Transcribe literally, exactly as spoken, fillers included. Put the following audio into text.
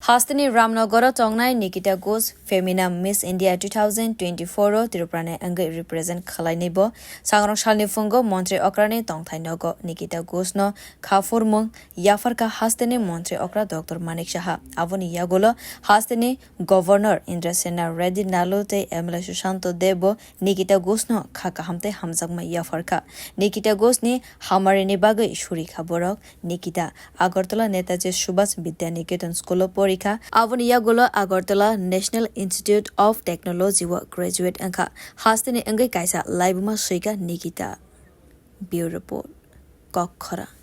Hasteni Ramnagoro tongnai Nikita Ghosh Femina Miss India two thousand twenty-four o Tripura ni wngwi represent khwlainai bo. Sangrong salni phungo Montri Okra ni tongthai nogo Nikita Ghosh no kha phurmung yapharkha hasteni Montri Okra Doctor Manik Saha. Aboni yagulo hasteni Governor Indrasena Reddy Nallu tei M L A Sushanto Deb bo Nikita Ghosh no kha kaham tei hamjakma yapharkha. Nikita Ghosh ni hamarini bagwi surikha borok. Nikita Agartala Netaji Subhash Vidya Niketan School o porikha. Aboni yagulo Agartala National Institute of Technology o graduate wngkha. Hasteni wngwi kaisa laibuma swikha Nikita. Bureau Report, Kokkhorang.